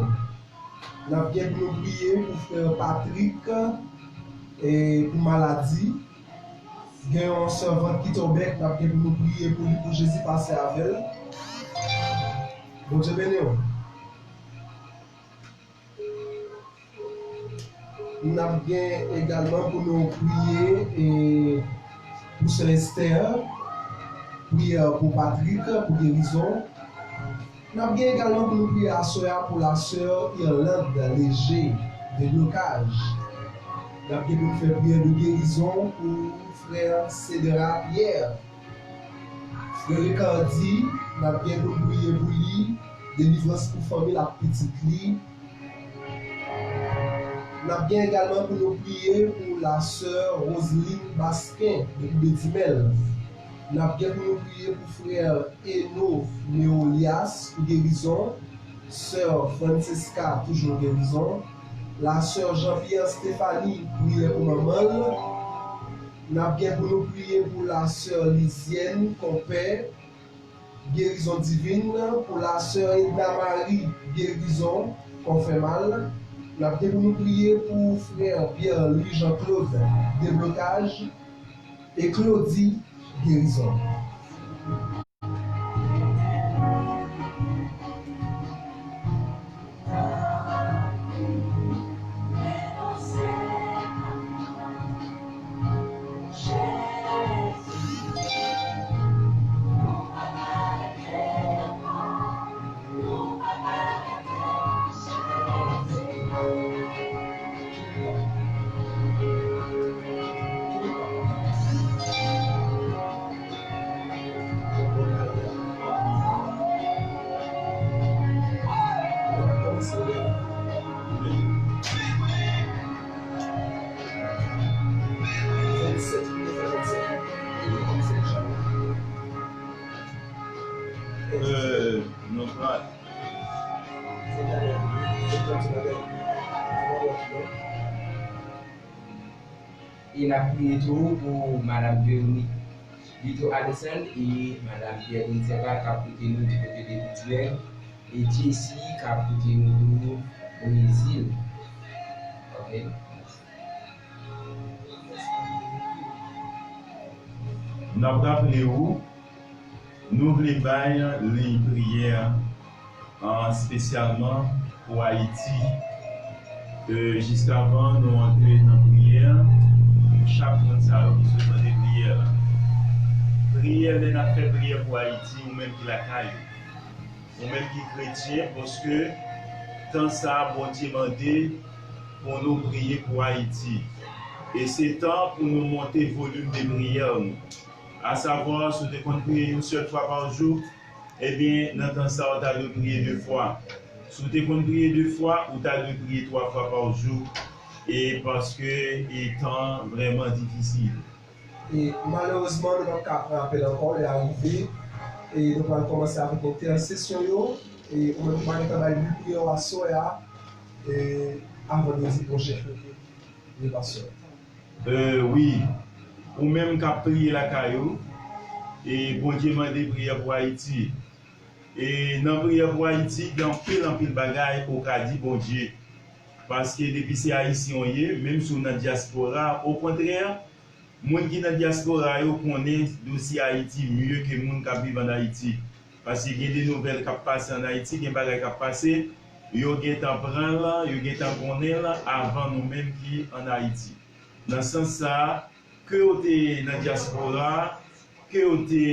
N ap gen pou nou priye pou frè Patrick, e pou maladi. Gen yon sèvant ki tonbe, n ap gen pou nou priye pou li, pou Jezi pase avè l. Bondye beni w. N ap gen egalman pou nou priye, e, pou sè Esther, priyè pou Patrick, pou gerizon. N ap gen egalman pou nou priye aswè a pou la sè Irlande Léger, deblokaj. N ap gen pou nou fè priyè de gerizon pou frè Cédra Pierre. Frè Ricardy, n ap gen pou n priye pou li, delivrans pou fanmi l ak pitit li. N ap gen egalman pou nou priye pou la sè Roseline Basquin depi Bedimèl. N ap gen pou nou priye pou frè Eno Neolias pou gerizon, sè Francesca toujou gerizon, la sè Jean-Pierre Stéphanie, priyè pou manman l. N ap gen pou nou priye pou la sè Lizyèn, konpè, gerizon divin, pou la sè Edna Marie, gerizon, kò fè mal. N ap gen pou nou priye pou frè Pierre Louis Jean Claude, deblokaj, e Claudie, gerizon. Euh, non, pa. E n ap priye tou pou Madam Véronique Vito Alexandre e Madam Pierre Vincent Val k ap koute nou di kote de Pitwèl e Jessie k ap koute nou tou Brezil. Ok. N ap raple w, nou vle bay liy priyè an, espesyalman pou Ayiti. E, jiskavan nou antre nan priyè, chak moun sa yo ki sot mande priyè la. Priyè, lè n ap fè priyè pou Ayiti, ou menm ki lakay ou, ou menm ki kretyen, paske tan sa a, Bondye mande pou nou priye pou Ayiti. E se tan pou nou monte volim de priyè nou. Asavwa, si w te konn priye yon sèl fwa pa jou, ebyen, nan tan sa a, w ta dwe priye de fwa. Si w te konn priye de fwa, ou ta dwe priye twa fwa pa jou. E paske, e tan an vrèman difisil. E malerezman, nou p ap ka pran apèl ankò, lè a rive. E nou pral kòmanse avèk entèsesyon yo. E ou menm ki pa gentan bay liy priyè w aswè a, e avan nou di pwochen. Wi, pastè. Euh, wi. Ou menm k ap priye lakay ou, e Bondye mande priyè pou Ayiti. E nan priyè pou Ayiti, gen anpil, anpil bagay ou ka di Bondye. Paske depi se Ayisyen w ye, menm si w nan dyaspora, okontrè, moun ki nan dyaspora yo konnen dosye Ayiti mye ke moun k ap viv ann Ayiti. Paske gen de nouvèl k ap pase ann Ayiti, gen bagay k ap pase, yo gentan pran l, yo gentan konnen l avan nou menm ki ann Ayiti. Nan sans sa a, ke w te nan dyaspora, ke w te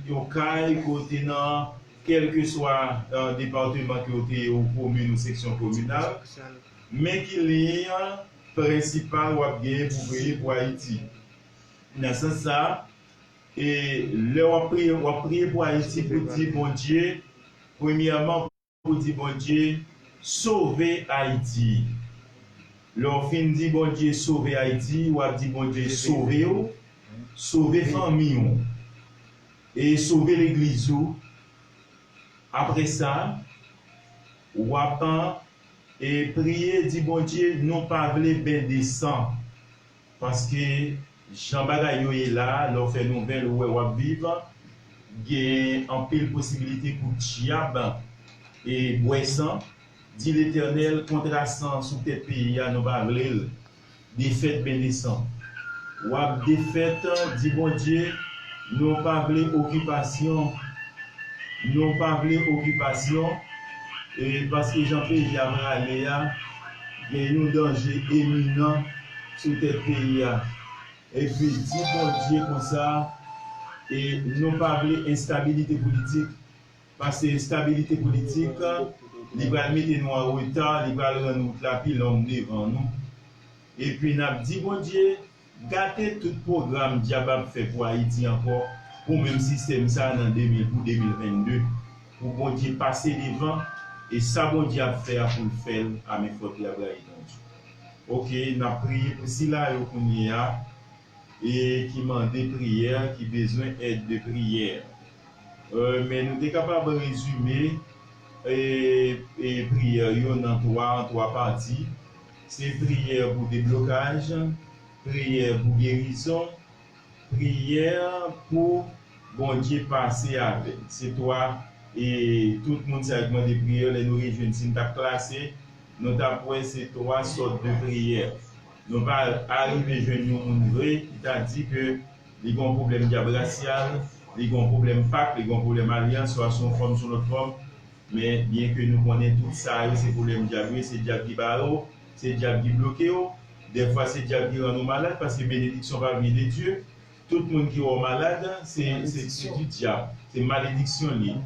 Okay, ke w te nan kèlkeswa, eh, depatman ke w te ye, ou komin, ou seksyon kominal, men ki liy prensipal w ap genyen pou priye pou Ayiti. Nan sans sa a, e lè w ap priye, w ap priye pou Ayiti pou di Bondye, premyèman, pou di Bondye, sove Ayiti. Lè w fin di Bondye sove Ayiti, w ap di Bondye sove w, sove fanmi w, e sove legliz ou. Apre sa, w ap, e, priye, di Bondye, nou pa vle ben de san. Paske jan bagay yo ye la, lè w fè nouvèl, ou wè w ap viv, gen anpil posibilite pou dyab e bwè san. Di Letènèl, kontra san sou tèt peyi a, nou pa vle l. Defèt, ben de san. W ap defèt, di Bondye, nou pa vle okipasyon. Nou pa vle okipasyon, e paske jan peyi a prale a, gen yon danje iminan sou tèt peyi a. Epi di Bondye konsa, e nou pa vle enstabilite politik, paske enstabilite politik, li pral mete nou an reta, li pral rann wout la pi long devan nou. Epi n ap di Bondye, gate tout pwogram dyab ap fè pou Ayiti ankò, pou menm sistèm sa a nan de mil, pou de mil vennde, pou Bondye pase devan, e sa Bondye ap fè a pou l fè l, a men fòt li ap rayi Bondye. Ok, n ap priye pou sila yo kounye a, e ki mande priyè, ki bezwen èd de priyè. Euh, men nou te kapab rezime e, e priyè yo nan twa, an twa pati. Se priyè pou deblokaj, priyè pou gerizon, priyè pou Bondye pase avè l. Se twa, e tout moun sa yo k mande priyè, lè nou rejwenn, si n t ap klase, nou t ap wè se twa sòt de priyè. Nou pa arive jwenn yon moun vre ki ta di ke li gen yon pwoblèm dyab rasyal, li gen yon pwoblèm pak, li gen yon pwoblèm alyans, swa sou yon fòm, sou lòt fòm. Men, byenke nou konnen tout sa yo, se pwoblèm dyab yo, se dyab ki bare w, se dyab ki bloke w. Dèfwa, se dyab ki rann ou malad, paske benediksyon pa vyen de Dye. Tout moun ki wè w malad, se, se, se di dyab. Se malediksyon li ye.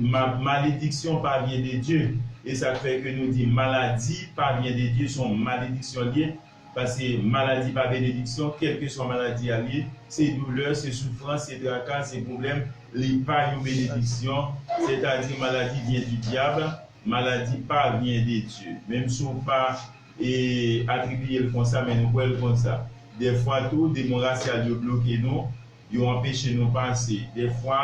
Ma-, malediksyon pa vyen de Dye. E sa k fè ke nou di maladi pa vyen de Dye, se yon malediksyon li ye. Paske maladi pa benediksyon, kèlkeswa maladi a li ye, se doulè, se soufrans, se traka, se pwoblèm, li pa yon benediksyon. Sètadi maladi vyen di dyab, maladi pa vyen de Dye. Menm si w pa, e, atribiye l konsa, men nou kwè l konsa. Dèfwa tou, demon rasyal yo bloke nou, yo anpeche nou pase. Dèfwa,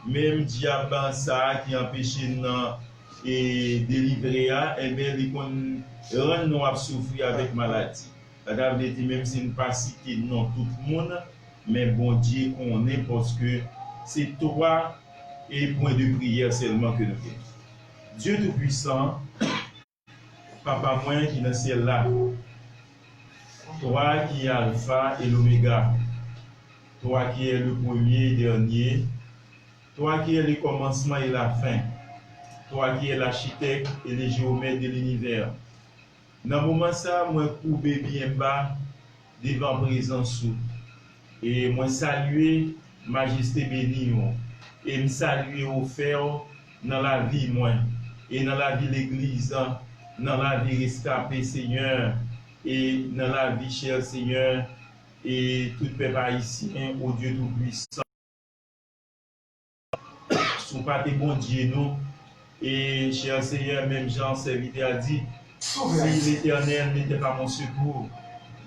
menm dyab sa a ki anpeche n nan, e, delivre a, enben, li konn rann nou ap soufri avèk maladi. Sa ta vle di, menm si n pa site non tout moun, men Bondye konnen, paske se twa, e, pwen de priyè sèlman ke nou gen. Dye Toupwisan, Papa mwen ki nan syèl la, toi qui es Alpha et l'Oméga, toi qui es le premier et dernier, toi qui es le commencement et la fin, toi qui es l'architecte et le géomètre de l'univers. Nan moman sa, mwen koube byen ba devan prezans ou. E mwen salye majeste beni ou. E m salye ofè ou nan lavi mwen. E nan lavi legliz, nan lavi reskape, Senyè. E nan lavi chè, Senyè. E tout pèp ayisyen, o Dye Toupwisan. Si w pa te Bondye nou, e, chè Senyè, menm jan sèvitè a di, si l'Éternel n'était pas mon secours,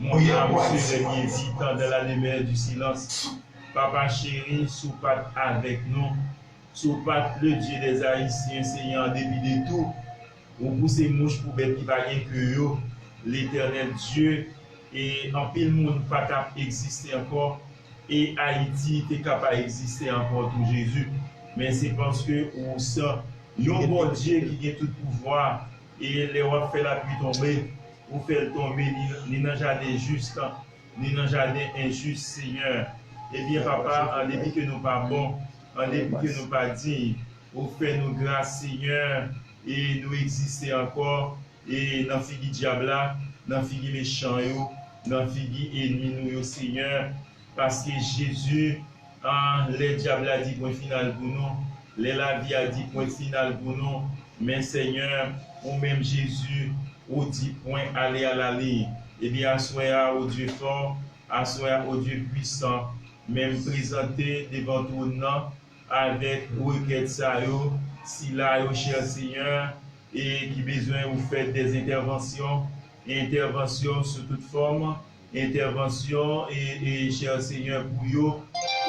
mon âme serait bien vite dans la demeure du silence. Papa cheri, si w pa t avèk nou, si w pa t le Dieu des Haïtiens, Senyè, an depi de tou, ou pouse mouch pou bèt ki pa gen ke yo, Letènèl Dye, e anpil moun pa t ap egziste ankò, e Ayiti te ka pa egziste ankò tou, Jezi. Men se paske ou se yon Bondye ki gen tout pouvwa, e lè w ap fè lapli tonbe, ou fè l tonbe ni, ni nan jaden jis, ni nan jaden enjis, Senyè. Ebyen, Papa, an depi ke nou pa bon, an depi ke nou pa diy, ou fè nou gras, Senyè, e nou egziste ankò, e nan figi dyab la, nan figi mechan yo, nan figi ènmi nou yo, Senyè. Paske Jezi, ah, lè dyab la di pwen final pou nou, lè lavi a di pwen final pou nou, men Senyè, ou menm Jezi, ou di pwen ale a la liy. Ebyen, aswè a, o Dye fò, aswè a, o Dye pwisan, men m prezante devan twòn nan, avèk rekèt sa yo, sila yo, chè Senyè, e ki bezwen ou fè dè entèvansyon, entèvansyon sou tout fòm, entèvansyon, e, e, chè Senyè, pou yo.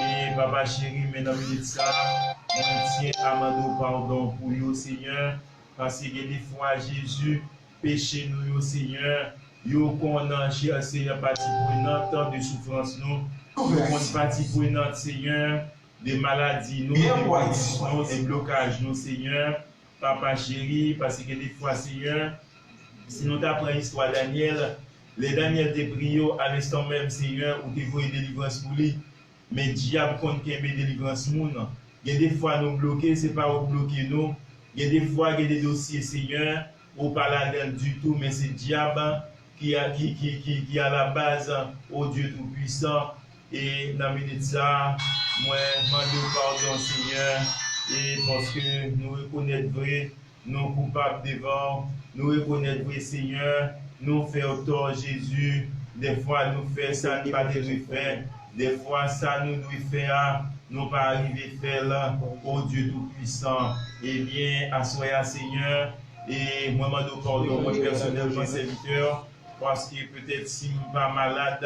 E, Papa cheri, men nan minit sa, mwen tyen a mande w padon pou yo, Senyè, paske gen de fwa, Jezi, peche nou yo, Senyè, yo konn, chè Senyè, pati prenant de soufrans nou, yo konn pati prenant, Senyè, de maladi nou, de kriz nou, de blokaj nou, Senyè. Papa cheri, paske gen de fwa, Senyè, si nou ta pran istwa Danyèl, lè Danyèl te priye w, a lenstan menm, Senyè, ou te voye delivrans pou li. Men dyab konn kenbe delivrans moun. Gen de fwa nou bloke, se pa ou k bloke nou. Gen de fwa, gen de dosye, Senyè, ou pa ladan l ditou, men se dyab ki a, ki, ki, ki, ki alabaz, o Dye Toupwisan. E nan minit sa a, mwen mande w padon, Senyè, e paske nou rekonèt vre, nou koupab devan w, nou rekonèt vre, Senyè, nou fè w tò, Jezi. Dèfwa nou fè sa n pa te dwe fè, dèfwa sa nou dwe fè a, nou pa rive fè l, o Dye Toupwisan. Ebyen, aswè a, Senyè, e mwen mande w padon, mwen pèsonèlman, sèvitè, paske petèt si m pa malad,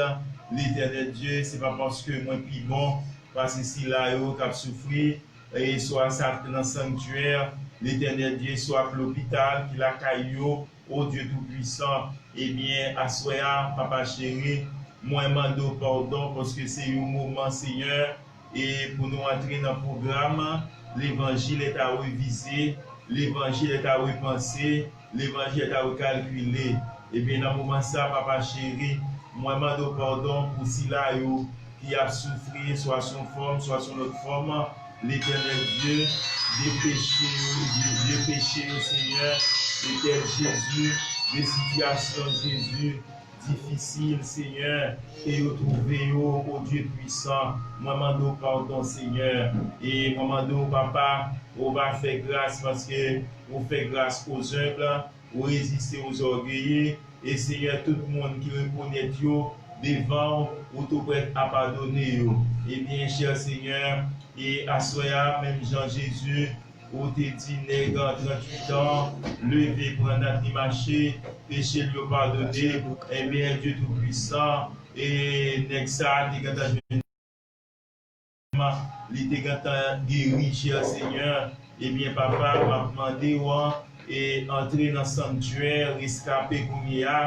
Letènèl Dye, se pa paske mwen pi bon pase sila yo k ap soufri, e swa sa k nan sanktyè, Letènèl Dye, swa k lopital, ki lakay yo, o Dye Toupwisan. Ebyen, aswè a, papa cheri, mwen mande w padon paske se yon moman, Senyè, e pou nou antre nan pwogram, levanjil est à réviser, levanjil est à repenser, levanjil est à recalculer. Ebyen, nan moman sa, papa cheri, mwen mande w padon pou sila yo ki ap soufri, swa sou yon fòm, swa sou yon lòt fòm. Letènèl Dye, depeche yo, Dye, depeche yo, Senyè, Letènèl Jezi, de sitiyasyon, Jezi, difisil, Senyè, ke yo twouve yo, o Dye pwisan. Mwen mande w padon, Senyè. E mwen mande w, Papa, ou va fè gras, paske ou fè gras aux humbles, ou reziste aux orgueilleux. E, Senyè, tout moun ki rekonèt yo devan w, ou tou prèt a padone yo. Ebyen, chè Senyè, e aswè a, menm jan Jezi, ou te di nèg an tranntuit an, leve, pran nat li, mache, peche l yo padone. Ebyen, Dye Toupwisan, e nèg sa a te gentan jwenn, li te gentan geri, chè Senyè. Ebyen, Papa, m ap mande w, e antre nan sanktyè, reskape kounye a.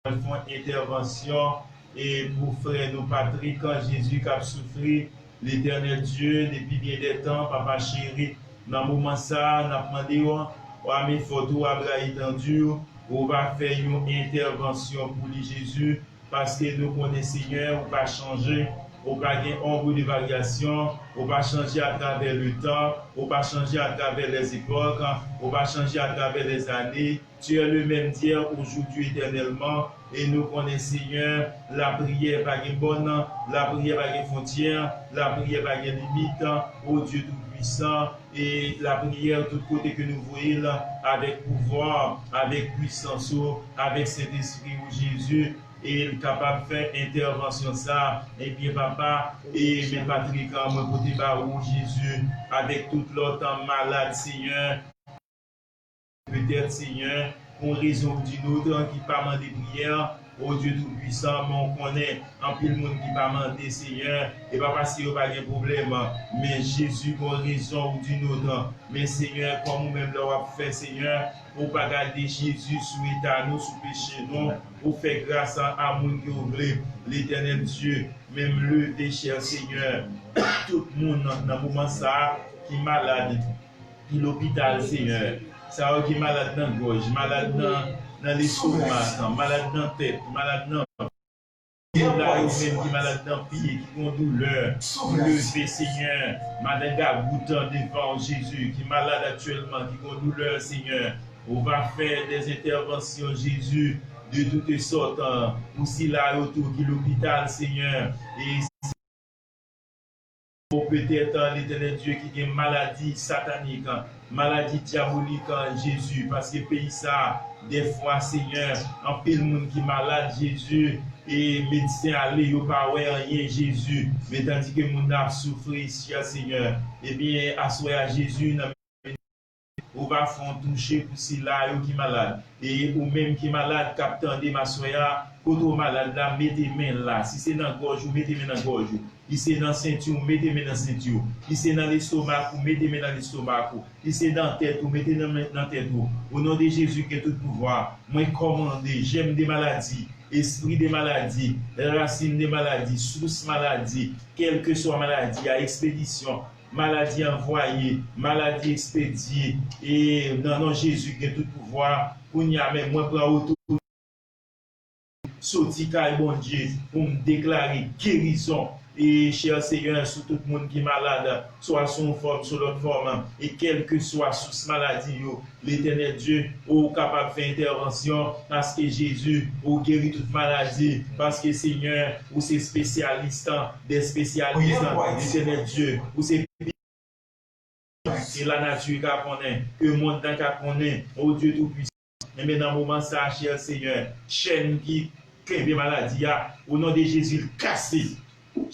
Fè yon entèvansyon, e pou frè nou Patrick, Jezi k ap soufri, Letènèl Dye, depi byen dè tan, Papa cheri, nan moman sa a, n ap mande w, wa men fòt ou, a bra etandi w, ou va fè yon entèvansyon pou li, Jezi, paske nou konnen, Senyè, ou pa chanje, ou pa gen ombre de varyasyon, ou pa chanje atravè le tan, ou pa chanje atravè les époques, ou pa chanje atravè les années, Tu es le même hier, aujourd'hui, éternellement. E nou konnen, Senyè, lapriyè pa gen bòn, lapriyè pa gen fwontyè, lapriyè pa gen limit. O Dye Toupwisan, e lapriyè, tout kote ke nou voye l, avèk pouvwa, avèk pwisans ou, avèk Sentespri ou, Jezi, e l kapab fè entèvansyon sa. Ebyen, Papa, e men Patrick, mwen pote ba ou, Jezi, avèk tout lòt malad, Senyè. Petèt, Senyè, pou yon rezon ou di nou, ki pa mande priyè, o Dye Toupwisan, men w konnen, anpil moun ki pa mande, Senyè, e pa paske yo pa gen pwoblèm, men Jezi, pou yon rezon ou di nou, men Senyè, kòm ou menm lè w ap fè, Senyè, ou pa gade Jezi sou eta nou, sou peche nou, ou fè gras a, a moun ke w vle, Letènèl Dye, menm leve, chè Senyè, tout moun nan moman sa a ki malad, ki lopital, Senyè. Sa yo ki malad nan gòj, malad nan, nan lestomak, malad nan tèt, malad nan, moun la yo menm ki malad nan pye, ki gon doulè, leve, Senyè. Madan Gagout devan w, Jezi, ki malad aktyèlman, ki gon doulè, Senyè. Ou va fè des interventions, Jezi, de toutes sortes, pou sila yo tou ki lopital, Senyè. E O petèt, Letènèl Dye, ki gen maladi satanik, maladi dyabolik, Jezi, paske peyi sa a, dèfwa, Senyè, anpil moun ki malad, Jezi, e medsen ale, yo pa wè anyen, Jezi, men tandike moun nan ap soufri isi a, Senyè, ebyen, aswè a, Jezi, nan Ou va fè yon touche pou sila yo ki malad. E ou menm ki malad, k ap tande m aswè a, kote w malad la, mete men la. Si se nan gòj ou, mete men nan gòj ou. Si se nan senti w, mete men nan senti w. Si se nan lestomak ou, mete men nan lestomak ou. Si se nan tèt ou, mete nan men, nan tèt ou. O non de Jezi ki gen tout pouvwa, mwen kòmande jèm de maladi, espri de maladi, rasin de maladi, sous maladi, kèlkeswa maladi a, ekspedisyon, maladi anvwaye, maladi ekspedye, e nan non Jezi ki gen tout pouvwa, kounye a menm mwen pran otorite soti kay Bondye pou m deklare gerizon, e chè Senyè, sou tout moun ki malad, swa sou yon fòm, sou lòt fòm, e kèlkeswa sous maladi yo, Letènèl Dye, ou kapab fè entèvansyon, paske Jezi, ou geri tout maladi, paske Senyè, ou se espesyalis de espesyalis, Letènèl Dye, ou se ke lanati ka konnen, ke mond lan ka konnen, o Dye Toupwisan. Enben, nan moman sa a, chè Senyè, chèn ki kenbe maladi a, o non de Jezi, l kase.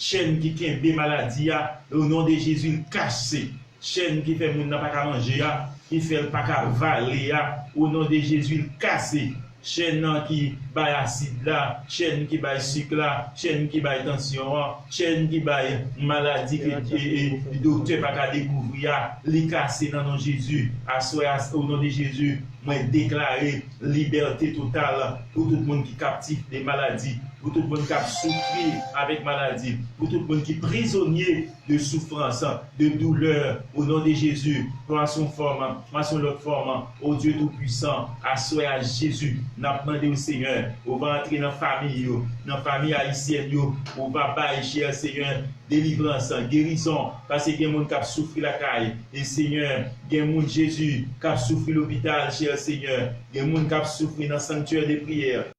Chèn ki kenbe maladi a, o non de Jezi, l kase. Chèn ki fè moun nan pa ka manje a, ki fè l pa ka vale a, o non de Jezi, l kase. Chèn nan ki bay asid la, chèn ki bay sik la, chèn ki bay tansyon an, chèn ki bay maladi ke e, e, doktè pa ka dekouvri a, li kase nan non Jezi. Aswè a, o non de Jezi, mwen deklare libète total pou tout moun ki kaptif de maladi, pou tout moun k ap soufri avèk maladi, pou tout moun ki prizonye de soufrans, de doulè, o non de Jezi, swa sou yon fòm, swa sou yon lòt fòm, o Dye Toupwisan, aswè a Jezi, n ap mande w, Senyè, ou va antre nan fanmi yo, nan fanmi ayisyèn yo, ou va bay, chè Senyè, delivrans, gerizon, paske gen moun k ap soufri lakay, e Senyè, gen moun, Jezi, k ap soufri lopital, chè Senyè, gen moun k ap soufri nan sanktyè de priyè.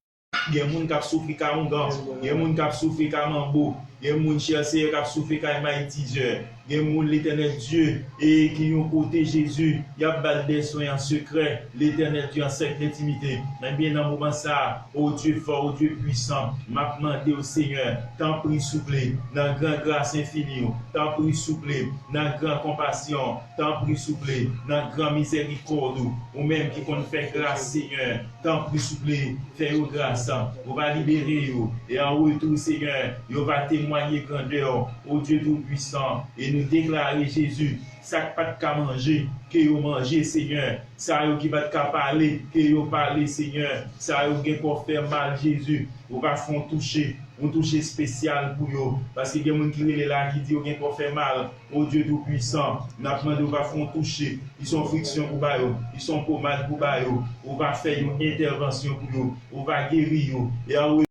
Gen moun k ap soufri ka oungan, gen moun k ap soufri ka manbo, gen moun, chè Seyè, k ap soufri ka imayitizè, gen moun, Letènèl Dye, e ki yon kote, Jezi, y ap ba l de swen an sekrè, Letènèl Dye, an sèk lentimite. Ebyen, nan moman sa a, o Dye fò, o Dye pwisan, m ap mande w, Senyè, tanpri, souple, nan gran gras enfini w, tanpri, souple, nan gran konpasyon, tanpri, souple, nan gran mizèrikòd ou, ou menm ki konn fè gras, Senyè, tanpri, souple, fè yo gras, ou va libere yo, e an retou, Senyè, yo va temwaye grandè w, o Dye Toupwisan, e nou deklare, Jezi, sa k pa t ka manje, ke yo manje, Senyè, sa yo ki pa t ka pale, ke yo pale, Senyè, sa yo gen kò fè mal, Jezi, ou va fè yon touche, yon touche espesyal pou yo, paske gen moun ki rele la, ki di yo gen kò fè mal, o Dye Toupwisan, n ap mande w va fè yon touche, ki se yon friksyon pou ba yo, ki se yon pomad pou ba yo, ou va fè yon entèvansyon pou yo, ou va geri yo, e a